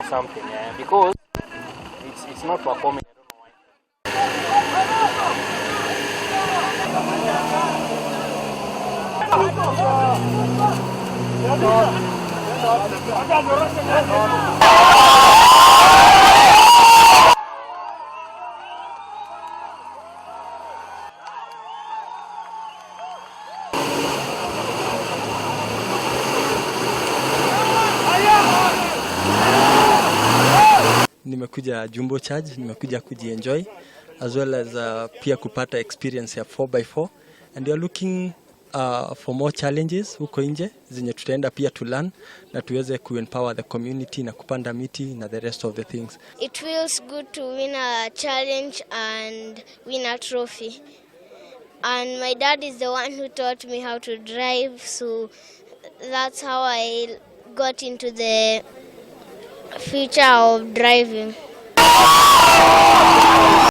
something, yeah, because it's not performing. I don't know why. Nimekuja Jumbo Charge, nimekuja kujienjoy as well as pia kupata experience ya 4x4 and we are looking for more challenges huko nje zenye tutaenda pia to learn na tuweze kuempower the community na kupanda miti na the rest of the things. It feels good to win a challenge and win a trophy. And my dad is the one who taught me how to drive, so that's how I got into the future of driving.